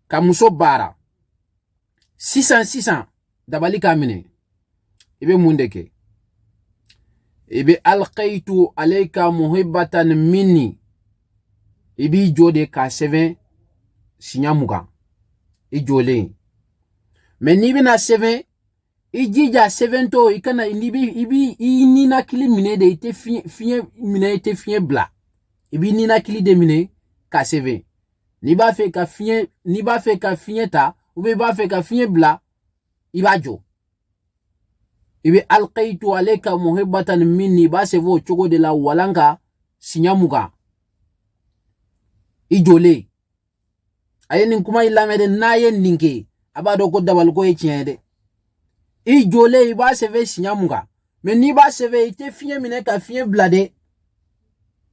Ka muso baara sisan sisan, dabali k'a minɛ, i bɛ mun de kɛ? I bɛ alqaitu alayka muhibbatan minni, i b'i jɔ de k'a sɛbɛn siɲɛ 20 i jɔlen. Mɛ n'i bɛna sɛbɛn, i jija sɛbɛntɔ i kana n'i bi i bi i ninakili minɛ de. I tɛ fiɲɛ minɛ, i tɛ fiɲɛ bila, i b'i ninakili de minɛ k'a sɛbɛn. N'i b'a fɛ ka fiɲɛ ta, i b'a fɛ ka fiɲɛ bila, i b'a jɔ. I bɛ alqaitu alayka muhibbatan minni, i b'a sɛbɛn o cogo de la walan kan siɲɛ 20 i jɔlen. A ye nin kuma in lamɛn dɛ. N'a ye nin kɛ, a b'a dɔn ko dabaliko ye tiɲɛ ye dɛ. I jɔlen, i b'a sɛbɛn siɲɛ 20. Mɛ n'i b'a sɛbɛn, i tɛ fiɲɛ minɛ ka fiɲɛ bila dɛ.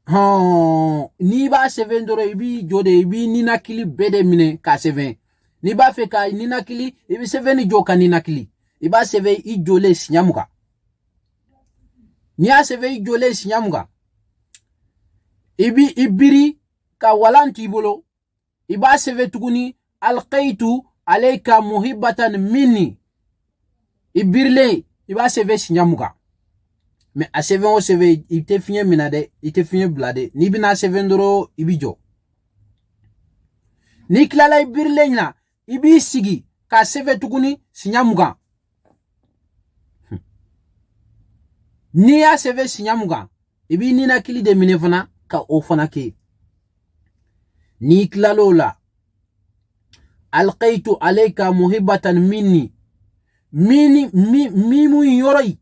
Hɔn, n'i b'a sɛbɛn dɔrɔn, i b'i jɔ de, i b'i ninakili bɛɛ de minɛ k'a sɛbɛn. N'i b'a fɛ ka ninakili, i bɛ sɛbɛnni jɔ ka ninakili. I b'a sɛbɛn i jɔlen siɲɛ 20. N'i y'a sɛbɛn i jɔlen siɲɛ 20, i b'i i biri ka walan t'i bolo, i b'a sɛbɛn tuguni alqaitu alayka muhibbatan minni. I birilen, i b'a sɛbɛn siɲɛ 20. Mɛ a sɛbɛn o sɛbɛn, i tɛ fiɲɛ minɛ dɛ, i tɛ fiɲɛ bila dɛ. N'i bɛna sɛbɛn dɔrɔn, i bi jɔ. N'i tilala i birilen na, i b'i sigi k'a sɛbɛn tuguni siɲɛ 20. N'i y'a sɛbɛn siɲɛ 20, i b'i ninakili de minɛ fana ka o fana kɛ. N'i tilal'o la, alqaitu alayka muhibbatan minni, mini mi mimu yɔrɔ in,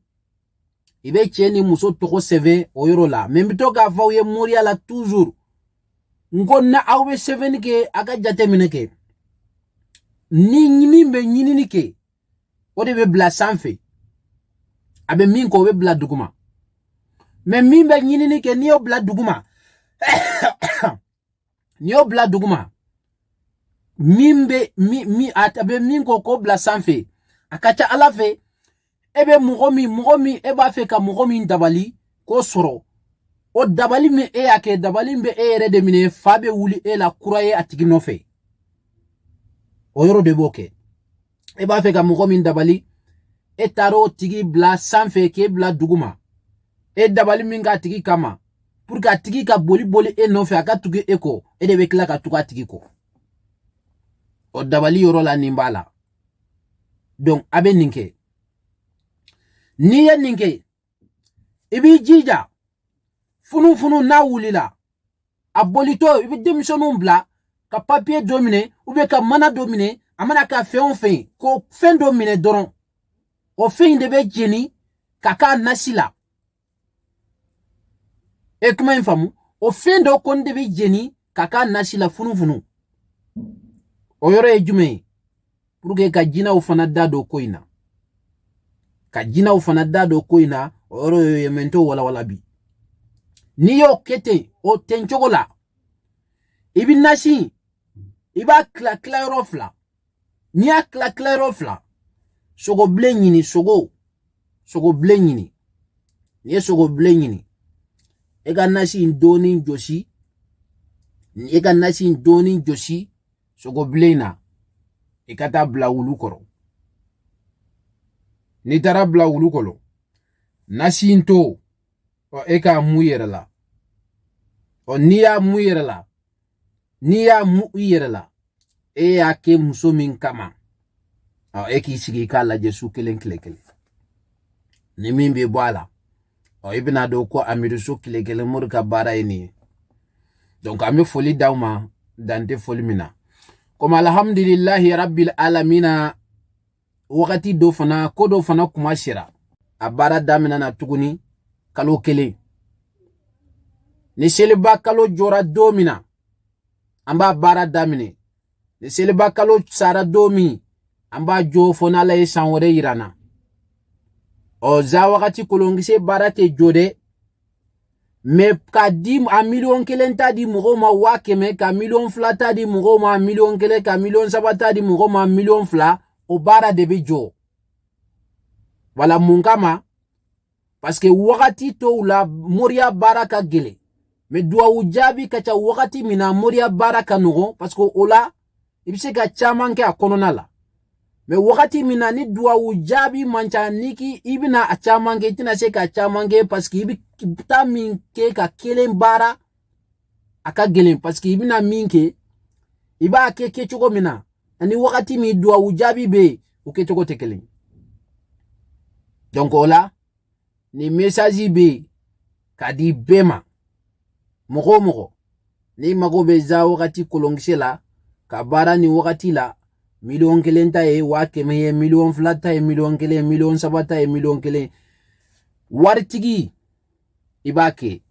i bɛ cɛ ni muso tɔgɔ sɛbɛn o yɔrɔ la. Mɛ n bɛ to k'a fɔ aw ye moriya la toujours, n ko na aw bɛ sɛbɛnni kɛ, a ka jateminɛ kɛ. Ni min bɛ ɲinini kɛ, o de bɛ bila sanfɛ. A bɛ min kɔ, o bɛ bila duguma. Mɛ min bɛ ɲinini kɛ, n'i y'o bila duguma, n'i y'o bila duguma, min bɛ min min a bɛ min kɔ, k'o bila sanfɛ, a ka ca Ala fɛ, e bɛ mɔgɔ min e b'a fɛ ka mɔgɔ min dabali k'o sɔrɔ, o dabali min e y'a kɛ, dabali bɛ e yɛrɛ de minɛ, fa bɛ wuli e la kura ye a tigi nɔfɛ. O yɔrɔ de b'o kɛ. E b'a fɛ ka mɔgɔ min dabali, e taara o tigi bila sanfɛ k'e bila duguma. E dabali min k'a tigi kama pour que a tigi ka boli boli e nɔfɛ, a ka tugu e kɔ, e de bɛ tila ka tugu a tigi kɔ. O dabali yɔrɔ la, nin b'a la. Donc a bɛ nin kɛ. N'i ye nin kɛ, i b'i jija funufunu n'a wulila, a bolitɔ, i bɛ denmisɛnninw bila ka papiye dɔ minɛ ou bien ka mana dɔ minɛ. A mana ka fɛn o fɛn, ko fɛn dɔ minɛ dɔrɔn, o fɛn in de bɛ jeni ka k'a nasi la. E kuma in faamu? O fɛn dɔ kɔni de bɛ jeni ka k'a nasi la funufunu. O yɔrɔ ye jumɛn ye? Pour que ka jinɛw fana da don ko in na, ka jinɛw fana da don ko in na, o yɔrɔ ye. Mɛ n t'o walawala bi. N'i y'o kɛ ten, o ten cogo la, i bɛ nasi, i b'a tila tilayɔrɔ fila. N'i y'a tila tilayɔrɔ fila, sogobilen ɲini, sogobilen ɲini. N'i ye sogobilen ɲini, e ka nasi in dɔɔnin jɔsi, e ka nasi in dɔɔnin jɔsi sogobilen na, i ka taa bila wulu kɔrɔ. N'i taara bila wulu kɔrɔ, nasi in to ɔ, e k'a mu i yɛrɛ la. Ɔ, n'i y'a mu i yɛrɛ la, n'i y'a mu i yɛrɛ la, e y'a kɛ muso min kama, ɔ, e k'i sigi i k'a lajɛ su kelen tile kelen, ni min bɛ bɔ a la, ɔ, i bɛna dɔn ko Amidu so tile kelen mori ka baara ye nin ye. Donc an bɛ foli d'aw ma, dan tɛ foli min na. Komi alhamdulilahi rabbil alamina, wagati dɔ fana, ko dɔ fana kuma sera, a baara daminɛna tuguni kalo kelen. Ni seliba kalo jɔra don min na, an b'a baara daminɛ. Ni seliba kalo sara don min, an b'a jɔ fo n'Ala ye san wɛrɛ yira n na. Ɔ, za wagati kolonkisɛ baara tɛ jɔ dɛ. Mɛ ka di a 1,000,000 ta di mɔgɔw ma 100,000, ka 2,000,000 ta di mɔgɔw ma 1,100,000, ka 3,000,000 ta di mɔgɔw ma 2,000,000, o baara de bɛ jɔ. Wala mun kama? Parce que wagati tɔw la, moriya baara ka gɛlɛn, mɛ duwawu jaabi ka ca. Wagati min na moriya baara ka nɔgɔn, parce que o la I bɛ se ka caman kɛ a kɔnɔna la. Mais wagati min na ni duwawu jaabi man ca, ni k'i i bɛna a caman kɛ, i tɛna se ka caman kɛ, parce que i bɛ taa min kɛ ka kelen baara, a ka gɛlɛn, parce que i bɛna min kɛ, i b'a kɛ kɛcogo min na ani wagati min duwawu jaabi bɛ yen, o kɛcogo tɛ kelen. Donc o la, nin message bɛ yen k'a di bɛɛ ma. Mɔgɔ o mɔgɔ n'i mago bɛ za wagati kolonkisɛ la ka baara nin wagati la, 1,000,000 ta ye 100,000 ye, 2,000,000 ta ye 1,000,000, 3,000,000 ta ye 1,100,000. Waritigi, i b'a kɛ,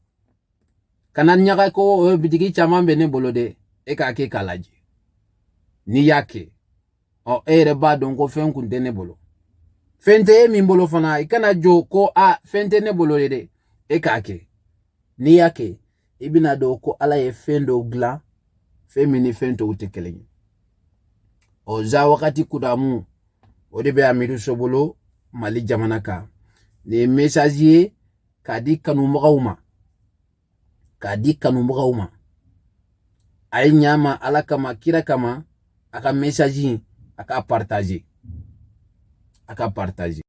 kana ɲaga ko bitigi caman bɛ ne bolo dɛ. E k'a kɛ k'a lajɛ. N'i y'a kɛ, ɔ, e yɛrɛ b'a dɔn ko fɛn kun tɛ ne bolo, fɛn tɛ e min bolo fana. I kana jɔ ko a fɛn tɛ ne bolo ye dɛ. E k'a kɛ. N'i y'a kɛ, i bɛna dɔn ko Ala ye fɛn dɔw dilan, fɛn min ni fɛn tɔw tɛ kelen ye. Ɔ, za wagati kudamu, o de bɛ Amidu So bolo Mali jamana kan. Nin ye message ye k'a di kanubagaw ma, k'a di kanubagaw ma. A ye ɲa ma Ala kama, kira kama, a ka message in, a ka partager, a ka partager.